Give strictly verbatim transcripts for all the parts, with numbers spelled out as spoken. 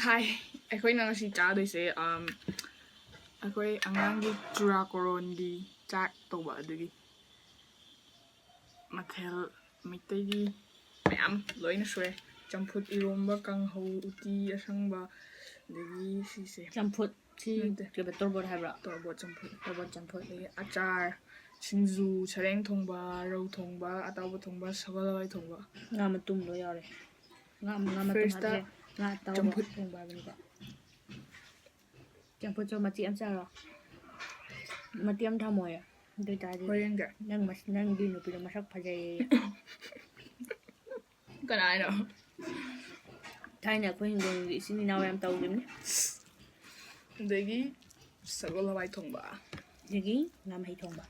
ꯍꯥꯏ, ꯑꯩꯈꯣꯏꯅ ꯉꯁꯤ ꯆꯥꯗꯣꯏꯁꯦ, ꯑꯝ, ꯑꯩꯈꯣꯏ ꯑꯉꯥꯡꯒꯤ ꯆꯨꯔꯥꯀꯣꯔꯣꯟꯒꯤ ꯆꯥꯛ ꯇꯧꯕ ꯑꯗꯨꯒꯤ꯫ ꯃꯊꯦꯜ ꯃꯩꯇꯩꯒꯤ ꯃꯌꯥꯝ ꯂꯣꯏꯅ ꯁꯨꯔꯦ꯫ ꯆꯝꯐꯨꯠ, ꯏꯔꯣꯝꯕ, ꯀꯥꯡꯍꯧ, ꯎꯇꯤ ꯑꯁꯪꯕ, ꯑꯗꯒꯤ ꯁꯤꯁꯦ꯫ ꯆꯝꯐꯨꯠ, ꯁꯤ ꯅꯠꯇꯦ꯫ ꯀꯩꯕ, ꯇꯣꯔꯕꯣꯠ ꯍꯥꯏꯕ꯭ꯔꯥ? ꯇꯣꯔꯕꯣꯠ ꯆꯝꯐꯨꯠ꯫ ꯇꯣꯔꯕꯣꯠ ꯆꯝꯐꯨꯠ, ꯑꯗꯒꯤ ꯑꯆꯥꯔ, ꯁꯤꯡꯖꯨ, ꯁꯔꯦꯡ ꯊꯣꯡꯕ, ꯔꯧ ꯊꯣꯡꯕ, ꯑꯇꯥꯎꯕ ꯊꯣꯡꯕ, ꯁꯒꯣꯜ ꯍꯋꯥꯏ ꯊꯣꯡꯕ꯫ ꯉꯥ ꯃꯇꯨꯝ ꯂꯣꯏ ꯌꯥꯎꯔꯦ꯫ ꯉꯥ, ꯉꯥ ꯃꯇꯨꯝ first ꯍꯥꯞꯄꯦ꯫ ꯉꯥ ꯑꯇꯥꯎꯕ ꯆꯝꯐꯨꯠ꯫ ꯊꯣꯡꯕ ꯍꯥꯏꯕꯅꯤꯀꯣ꯫ ꯆꯝꯐꯨꯠꯁꯨ ꯃꯆꯦꯠ ꯑꯃ ꯆꯥꯔꯣ꯫ ꯃꯇꯦꯛ ꯑꯃ ꯊꯝꯃꯣꯌꯦ꯫ ꯑꯗꯨ ꯑꯣꯏꯇꯥꯔꯗꯤ ꯍꯣꯔꯦꯟꯒꯤ꯫ ꯅꯪ ꯃꯁ-, ꯅꯪꯒꯤ ꯅꯨꯄꯤꯗꯣ ꯃꯁꯛ ꯐꯖꯩꯌꯦ꯫ ꯀꯅꯥ ꯍꯥꯏꯅꯣ? ꯊꯥꯏꯅ ꯑꯩꯈꯣꯏ ꯍꯤꯡꯒꯣꯜꯒꯤ ꯏꯆꯤꯟ ꯏꯅꯥꯎ ꯌꯥꯝ ꯇꯧꯈꯤꯕꯅꯤ꯫ ꯑꯗꯒꯤ ꯁꯒꯣꯜ ꯍꯋꯥꯏ ꯊꯣꯡꯕ꯫ ꯑꯗꯒꯤ ꯉꯥ ꯃꯍꯤ ꯊꯣꯡꯕ꯫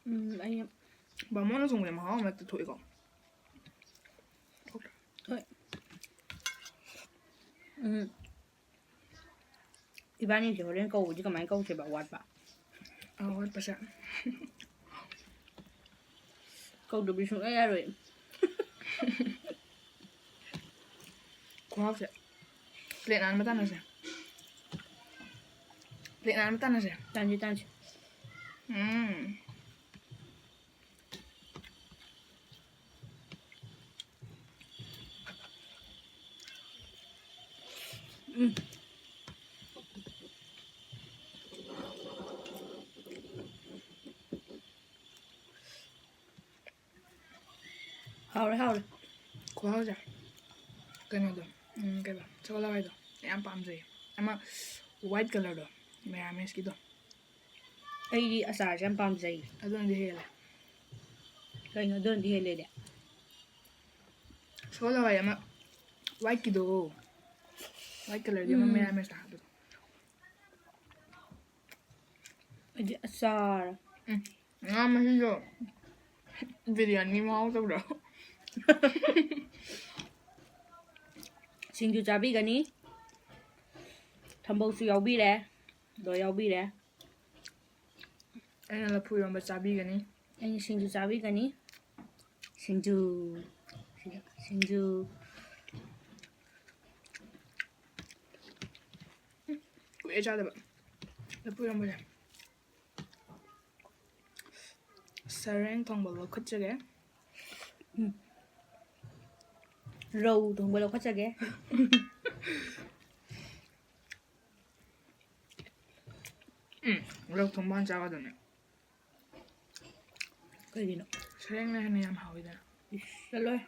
ꯎꯝ, ꯑꯩ ꯕꯥꯃꯣꯟꯅ ꯊꯣꯡꯕꯁꯦ ꯃꯍꯥꯎ ꯑꯃ ꯍꯦꯛꯇ ꯊꯣꯛꯏꯀꯣ꯫ ꯍꯣꯏ꯫ ꯎꯝ꯫ ꯏꯕꯥꯅꯤꯁꯦ ꯍꯣꯔꯦꯟ ꯀꯧꯕꯗꯤ ꯀꯃꯥꯏꯅ ꯀꯧꯁꯦꯕ? ꯑꯋꯥꯠꯄ? ꯑꯋꯥꯠꯄꯁꯦ꯫ ꯀꯧꯗꯕꯤ ꯁꯨꯡꯌꯥ ꯌꯥꯔꯣꯏ꯫ ꯈꯨꯍꯥꯎꯁꯦ꯫ Plate ꯅꯥꯟꯕ ꯇꯥꯟꯅꯁꯦ꯫ Plate ꯅꯥꯟꯕ ꯇꯥꯟꯅꯁꯦ꯫ ꯇꯥꯟꯁꯤ, ꯇꯥꯟꯁꯤ꯫ ꯎꯝ꯫ ꯎꯝ꯫ ꯍꯥꯎꯔꯦ, ꯍꯥꯎꯔꯦ꯫ ꯈꯨꯍꯥꯎꯁꯦ꯫ ꯀꯩꯅꯣꯗꯣ, ꯎꯝ, ꯀꯩꯕ, ꯁꯒꯣꯜ ꯍꯋꯥꯏꯗꯣ ꯌꯥꯝ ꯄꯥꯝꯖꯩꯌꯦ꯫ ꯑꯃ white colourꯗꯣ, ꯃꯦꯔꯥꯃꯦꯁꯀꯤꯗꯣ꯫ ꯑꯩꯗꯤ ꯑꯆꯥꯔꯁꯦ ꯌꯥꯝ ꯄꯥꯝꯖꯩ꯫ ꯑꯗꯨꯅꯗꯤ ꯍꯦꯜꯂꯦ꯫ ꯀꯩꯅꯣ ꯑꯗꯨꯅꯗꯤ ꯍꯦꯜꯂꯦꯗꯤ? ꯁꯒꯣꯜ ꯍꯋꯥꯏ ꯑꯃ whiteꯀꯤꯗꯣ, white colourꯒꯤ ꯑꯃ ꯎꯝ꯫ ꯃꯦꯔꯥꯃꯦꯁꯇ ꯍꯥꯞꯄꯗꯣ꯫ ꯑꯩꯗꯤ ꯑꯆꯥꯔ꯫ ꯎꯝ, ꯉꯥ ꯃꯍꯤꯗꯣ ꯕꯤꯔꯌꯥꯅꯤ ꯃꯍꯥꯎ ꯇꯧꯗ꯭ꯔꯣ? ꯁꯤꯡꯖꯨ ꯆꯥꯕꯤꯒꯅꯤ꯫ ꯊꯝꯕꯧꯁꯨ ꯌꯥꯎꯕꯤꯔꯦ, ꯂꯣꯏ ꯌꯥꯎꯕꯤꯔꯦ꯫ ꯑꯩꯅ ꯂꯐꯨ ꯏꯔꯣꯝꯕ ꯆꯥꯕꯤꯒꯅꯤ꯫ ꯑꯩꯅ ꯁꯤꯡꯖꯨ ꯆꯥꯕꯤꯒꯅꯤ꯫ ꯁꯤꯡꯖꯨ꯫ ꯁꯤꯗ ꯁꯤꯡꯖꯨ꯫ ꯀꯨꯏꯔꯦ ꯆꯥꯗꯕ ꯂꯐꯨ ꯏꯔꯣꯝꯕꯁꯦ꯫ ꯁꯔꯦꯡ ꯊꯣꯡꯕ ꯂꯧꯈꯠꯆꯒꯦ꯫ ꯎꯝ꯫ ꯔꯧ ꯊꯣꯡꯕ ꯂꯧꯈꯠꯆꯒꯦ꯫ ꯎꯝ, ꯔꯧ ꯊꯣꯡꯕ ꯍꯥꯟꯅ ꯆꯥꯒꯗꯕꯅꯦ꯫ ꯀꯩꯒꯤꯅꯣ? ꯁꯔꯦꯡꯅ ꯍꯦꯟꯅ ꯌꯥꯝ ꯍꯥꯎꯋꯤꯗꯅ꯫ ꯏꯁ, ꯆꯠꯂꯣꯍꯦ꯫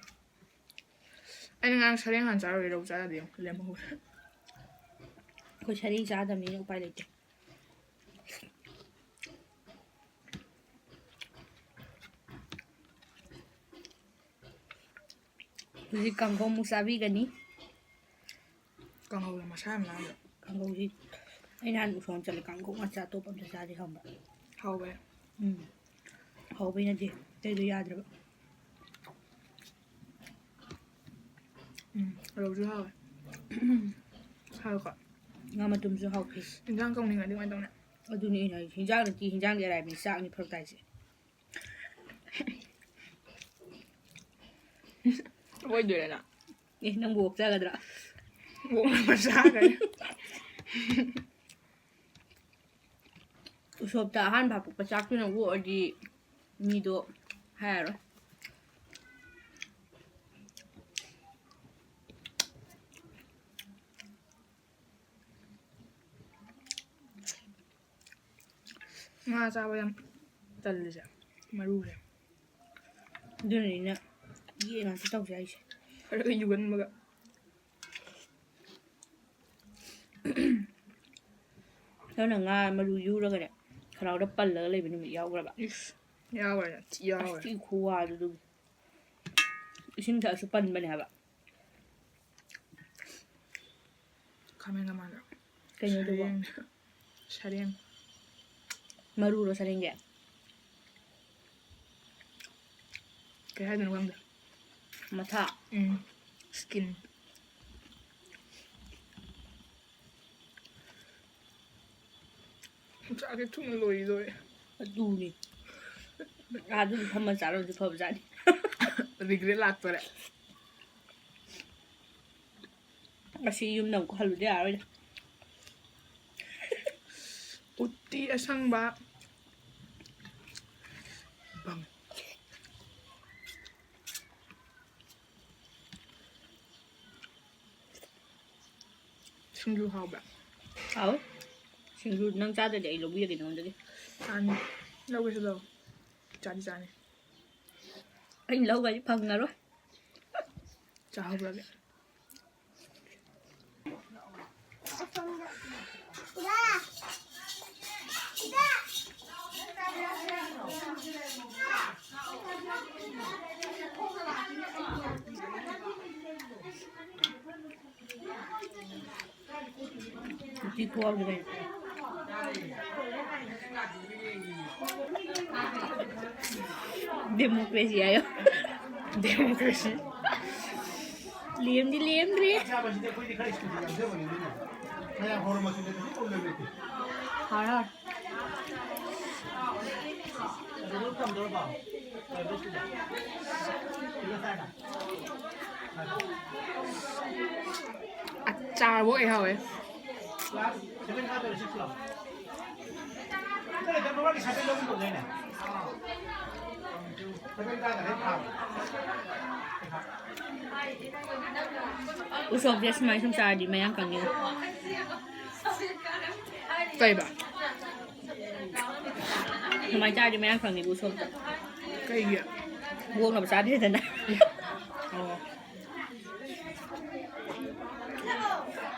ꯑꯩꯅ ꯉꯔꯥꯡ ꯁꯔꯦꯡ ꯍꯥꯟꯅ ꯆꯥꯔꯨꯔꯦ, ꯔꯧ ꯆꯥ ꯌꯥꯗꯦ, ꯌꯦꯡꯉꯨ, ꯂꯦꯝꯍꯧꯔꯦ꯫ ꯑꯩꯈꯣꯏ ꯁꯔꯦꯡ ꯆꯥꯗꯕꯅꯤꯅ ꯎꯄꯥꯏ ꯂꯩꯇꯦ꯫ ꯍꯧꯖꯤꯛ ꯀꯥꯡꯍꯧ ꯑꯃꯨꯛ ꯆꯥꯕꯤꯒꯅꯤ꯫ ꯀꯥꯡꯍꯧꯗꯣ ꯃꯁꯥ ꯌꯥꯝ ꯅꯥꯟꯕ꯫ ꯀꯥꯡꯍꯧꯁꯤ ꯑꯩ ꯅꯍꯥꯟ ꯎꯁꯣꯞ ꯆꯠꯂꯦ, ꯀꯥꯡꯍꯧ ꯉꯥꯛ ꯆꯥ, ꯑꯇꯣꯞꯄ ꯑꯝꯇ ꯆꯥꯗꯦ ꯈꯪꯕ꯭ꯔꯥ? ꯍꯥꯎꯕ? ꯎꯝ꯫ ꯍꯥꯎꯕꯩ ꯅꯠꯇꯦ, ꯑꯇꯩꯗꯣ ꯌꯥꯗ꯭ꯔꯕ꯫ ꯎꯝ, ꯔꯧꯁꯨ ꯍꯥꯎꯋꯦ꯫ ꯍꯥꯎꯋꯦꯀꯣ? ꯉꯥ ꯃꯇꯨꯝꯁꯨ ꯍꯥꯎꯈꯤ꯫ ꯏꯟꯖꯥꯡ ꯀꯧꯅꯤꯡꯉꯗꯤ ꯀꯃꯥꯏꯅ ꯇꯧꯅꯤ? ꯑꯗꯨꯅꯤ ꯑꯩꯅ ꯍꯥꯏꯁꯦ, ꯍꯤꯟꯖꯥꯡ ꯅꯠꯇꯦ, ꯍꯤꯟꯖꯥꯡꯗꯤ ꯑꯔꯥꯏꯕꯅꯤ, ꯆꯥꯛꯅꯤ ꯐꯔꯛ ꯇꯥꯏꯁꯦ꯫ ꯑꯣꯏꯗꯣꯏꯔꯦ ꯅꯪ? ꯑꯦ, ꯅꯪꯕꯨ ꯑꯣꯛꯆꯒꯗ꯭ꯔꯥ? ꯑꯣꯛꯅꯕ ꯆꯥꯒꯅꯤ꯫ ꯎꯁꯣꯞꯇ ꯑꯍꯥꯟꯕ ꯍꯥꯄꯛꯄ ꯆꯥꯛꯇꯨꯅ ꯑꯣꯛꯑꯗꯤ ꯃꯤꯗꯣ ꯍꯥꯏꯔꯔꯣꯏ꯫ ꯉꯥ ꯆꯥꯕ ꯌꯥꯝ ꯇꯜꯂꯤꯁꯦ, ꯃꯔꯨꯁꯦ꯫ ꯑꯗꯨꯅꯅꯤꯅ ꯌꯦꯟ ꯉꯥꯛꯇ ꯇꯧꯁꯦ ꯍꯥꯏꯁꯦ꯫ ꯈꯔꯒ ꯌꯨꯒꯟꯕꯒ꯫ ꯅꯪꯅ ꯉꯥ ꯃꯔꯨ ꯌꯨꯔꯒꯅꯦ, ꯈꯅꯥꯎꯗ ꯄꯜꯂꯒ ꯂꯩꯕ ꯅꯨꯃꯤꯠ ꯌꯥꯎꯈ꯭ꯔꯕ? ꯏꯁ, ꯌꯥꯎꯈ꯭ꯔꯦ, ꯊꯤ ꯌꯥꯎꯈ꯭ꯔꯦ꯫ ꯑꯁ, ꯊꯤ ꯈꯨꯋꯥꯗꯨ ꯑꯗꯨꯒꯤ꯫ ꯏꯁꯤꯡ ꯊꯛꯑꯁꯨ ꯄꯟꯕꯅꯦ ꯍꯥꯏꯕ꯫ ꯈꯥꯃꯦꯟꯒ ꯃꯥꯟꯅ꯫ ꯀꯩꯅꯣꯗꯨꯕꯣ? ꯁꯔꯦꯡ꯫ ꯁꯔꯦꯡ꯫ ꯃꯔꯨꯔꯣ ꯁꯔꯦꯡꯒꯤ? ꯀꯩ ꯍꯥꯏꯗꯣꯏꯅꯣ ꯈꯪꯗꯦ꯫ ꯃꯊꯥ? ꯎꯝ꯫ Skin꯫ ꯆꯥꯛꯁꯦ ꯊꯨꯅ ꯂꯣꯏꯗꯣꯔꯦ꯫ ꯇꯨꯅꯤ꯫ ꯑꯥꯗ ꯑꯗꯨꯝ ꯐꯝꯃ ꯆꯥꯔꯝꯃꯁꯨ ꯐꯕꯖꯥꯠꯅꯤ꯫ Regret ꯂꯥꯛꯇꯣꯔꯦ꯫ ꯉꯁꯤ ꯌꯨꯝꯗ ꯑꯃꯨꯛ ꯍꯜꯂꯨꯗ ꯌꯥꯔꯣꯏꯗ꯫ ꯎꯇꯤ ꯑꯁꯪꯕ꯫ ꯕꯝ꯫ ꯁꯤꯡꯖꯨ ꯍꯥꯎꯕ꯭ꯔꯥ? ꯍꯥꯎꯋꯦ꯫ ꯁꯤꯡꯖꯨ ꯅꯪ ꯆꯥꯗ꯭ꯔꯗꯤ ꯑꯩ ꯂꯧꯕꯤꯔꯒꯦ ꯅꯉꯣꯟꯗꯒꯤ꯫ ꯆꯥꯅꯤ꯫ ꯂꯧꯒꯦꯁꯨ ꯂꯧ꯫ ꯆꯥꯗꯤ ꯆꯥꯅꯤ꯫ ꯑꯩꯅ ꯂꯧꯒ꯭ꯔꯗꯤ ꯐꯪꯉꯔꯣꯏ꯫ ꯆꯥꯍꯧꯔꯒꯦ꯫ ꯎꯇꯤ ꯈꯨꯍꯥꯎꯗꯤ ꯀꯩꯅꯣ꯫ Democracy ꯍꯥꯏꯌꯣ꯫ Democracy꯫ ꯂꯦꯝꯗꯤ ꯂꯦꯝꯗ꯭ꯔꯤ꯫ ꯍꯥꯎꯔꯦ, ꯍꯥꯎꯔꯦ꯫ ꯑꯆꯥꯔꯕꯨ ꯑꯩ ꯍꯥꯎꯋꯦ꯫ ꯎꯁꯣꯞꯁꯦ ꯁꯨꯃꯥꯏ ꯁꯨꯝ ꯆꯥꯔꯗꯤ ꯃꯌꯥꯡ ꯀꯪꯉꯦ꯫ ꯀꯩꯕ? ꯁꯨꯃꯥꯏ ꯆꯥꯔꯗꯤ ꯃꯌꯥꯡ ꯀꯪꯉꯦꯕ ꯎꯁꯣꯞꯇ꯫ ꯀꯩꯒꯤ? ꯒꯣꯡꯅꯕ ꯆꯥꯗ꯭ꯔꯦꯗꯅ꯫ ꯑꯣ꯫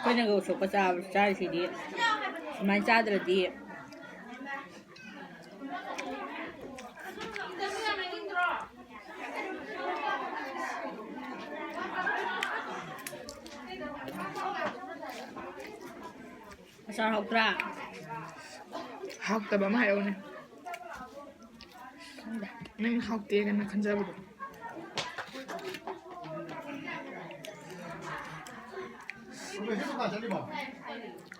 ꯑꯩꯈꯣꯏꯅꯒ ꯎꯁꯣꯞꯀ ꯆꯥꯕ, ꯆꯥꯔꯤꯁꯤꯗꯤ ꯁꯨꯃꯥꯏꯅ ꯆꯥꯗ꯭ꯔꯗꯤ꯫ ꯑꯆꯥꯔ ꯍꯥꯎꯇ꯭ꯔꯥ? ꯍꯥꯎꯇꯕ ꯑꯃ ꯍꯥꯏꯔꯛꯎꯅꯦ꯫ ꯈꯪꯗꯦ꯫ ꯅꯪ ꯍꯥꯎꯇꯦ ꯀꯥꯏꯅ ꯈꯟꯖꯕꯗꯣ꯫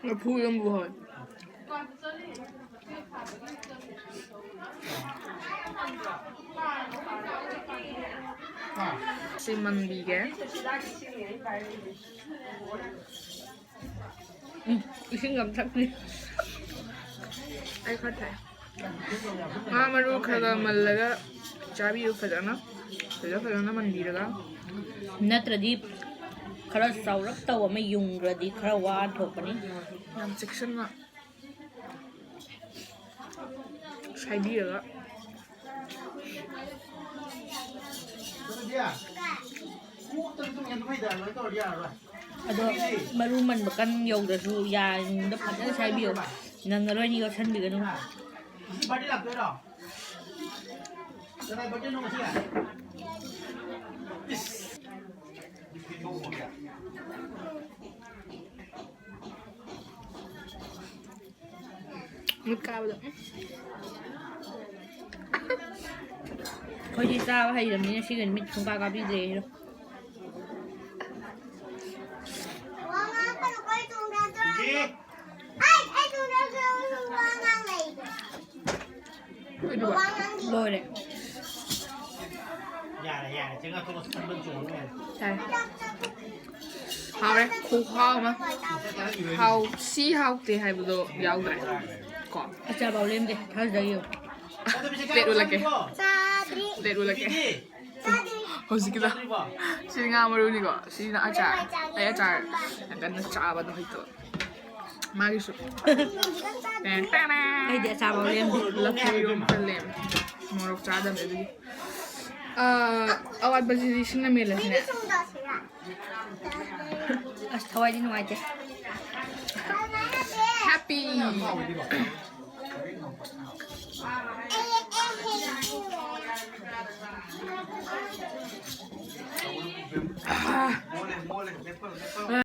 ꯂꯐꯨ ꯏꯔꯣꯝꯕꯕꯨ ꯍꯥꯎꯋꯦ꯫ ꯁꯤ ꯃꯟꯕꯤꯒꯦ꯫ ꯎꯝ, ꯏꯁꯤꯡ ꯑꯃ ꯊꯛꯅꯤ꯫ ꯑꯩ ꯈꯔ ꯊꯛꯑꯦ꯫ ꯉꯥ ꯃꯔꯨ ꯈꯔ ꯈꯔ ꯃꯜꯂꯒ ꯆꯥꯕꯤꯌꯨ ꯐꯖꯅ꯫ ꯐꯖ ꯐꯖꯅ ꯃꯟꯕꯤꯔꯒ꯫ ꯅꯠꯇ꯭ꯔꯗꯤ ꯈꯔ ꯆꯥꯎꯔꯞ ꯇꯧꯕ ꯑꯃ ꯌꯨꯡꯈ꯭ꯔꯗꯤ ꯈꯔ ꯋꯥ ꯊꯣꯛꯄꯅꯤ꯫ ꯌꯥꯝ ꯆꯦꯛꯁꯤꯟꯅ ꯁꯥꯏꯕꯤꯔꯒ꯫ ꯑꯗꯣ ꯃꯔꯨ ꯃꯟꯕ ꯀꯟ ꯌꯧꯗ꯭ꯔꯁꯨ ꯌꯥꯔꯤꯉꯩꯗ ꯐꯖꯅ ꯁꯥꯏꯕꯤꯌꯣ꯫ ꯅꯪꯉꯔꯣꯏꯅ ꯌꯣꯠꯁꯟꯕꯤꯒꯅꯨ꯫ ꯃꯤꯠ ꯀꯥꯕꯗꯣ꯫ ꯑꯩꯈꯣꯏꯗꯤ ꯆꯥꯕ ꯍꯩꯔꯕꯅꯤꯅ ꯁꯤꯒꯗꯤ ꯃꯤꯠ ꯁꯨꯡꯀꯥ ꯀꯥꯕꯤꯗ꯭ꯔꯦ ꯑꯩꯗꯣ꯫ ꯂꯣꯏꯔꯦ꯫ ꯌꯥꯔꯦ, ꯌꯥꯔꯦ꯫ ꯆꯦꯡ ꯉꯥꯛꯇ ꯁꯟꯕꯟ ꯆꯣꯡꯉ ꯂꯣꯏꯔꯦ꯫ ꯌꯥꯔꯦ꯫ ꯍꯥꯎꯔꯦ꯫ ꯈꯨꯍꯥꯎ ꯑꯃ꯫ ꯍꯥꯎ-, ꯁꯤ ꯍꯥꯎꯇꯦ ꯍꯥꯏꯕꯗꯣ ꯌꯥꯎꯗ꯭ꯔꯦ꯫ ꯀꯣ꯫ ꯑꯆꯥꯔꯐꯥꯎ ꯂꯦꯝꯗꯦ꯫ ꯊꯥꯖꯗ꯭ꯔ ꯌꯦꯡꯉꯨ꯫ ꯄ꯭ꯂꯦꯠ ꯎꯠꯂꯛꯀꯦ꯫ ꯆꯥꯗ꯭ꯔꯤ꯫ ꯄ꯭ꯂꯦꯠ ꯎꯠꯂꯛꯀꯦ꯫ ꯍꯧꯖꯤꯛꯀꯤꯗꯣ꯫ ꯁꯤꯗꯤ ꯉꯥ ꯃꯔꯨꯅꯤꯀꯣ꯫ ꯁꯤꯅ ꯑꯆꯥꯔ꯫ ꯑꯩ ꯑꯆꯥꯔ ꯌꯥꯝ ꯀꯟꯅ ꯆꯥꯕꯗꯣ ꯍꯩꯇꯕ꯫ ꯃꯥꯒꯤꯁꯨ꯫ Ten ten. ꯑꯩꯗꯤ ꯑꯆꯥꯔꯐꯥꯎ ꯂꯦꯝꯗꯦ꯫ ꯂꯐꯨ ꯏꯔꯣꯝꯕ ꯈꯔ ꯂꯦꯝꯃꯦ꯫ ꯃꯣꯔꯣꯛ ꯆꯥꯗꯕꯅꯦ ꯑꯗꯨꯒꯤ꯫ ꯑ, ꯑꯋꯥꯠꯄꯁꯤꯗꯤ ꯏꯁꯤꯡꯅ ꯃꯦꯜꯂꯁꯤꯅꯦ꯫ ꯑꯁ, ꯊꯋꯥꯏꯗꯤ ꯅꯨꯡꯉꯥꯏꯇꯦ꯫ Happy꯫ ꯑꯥ꯫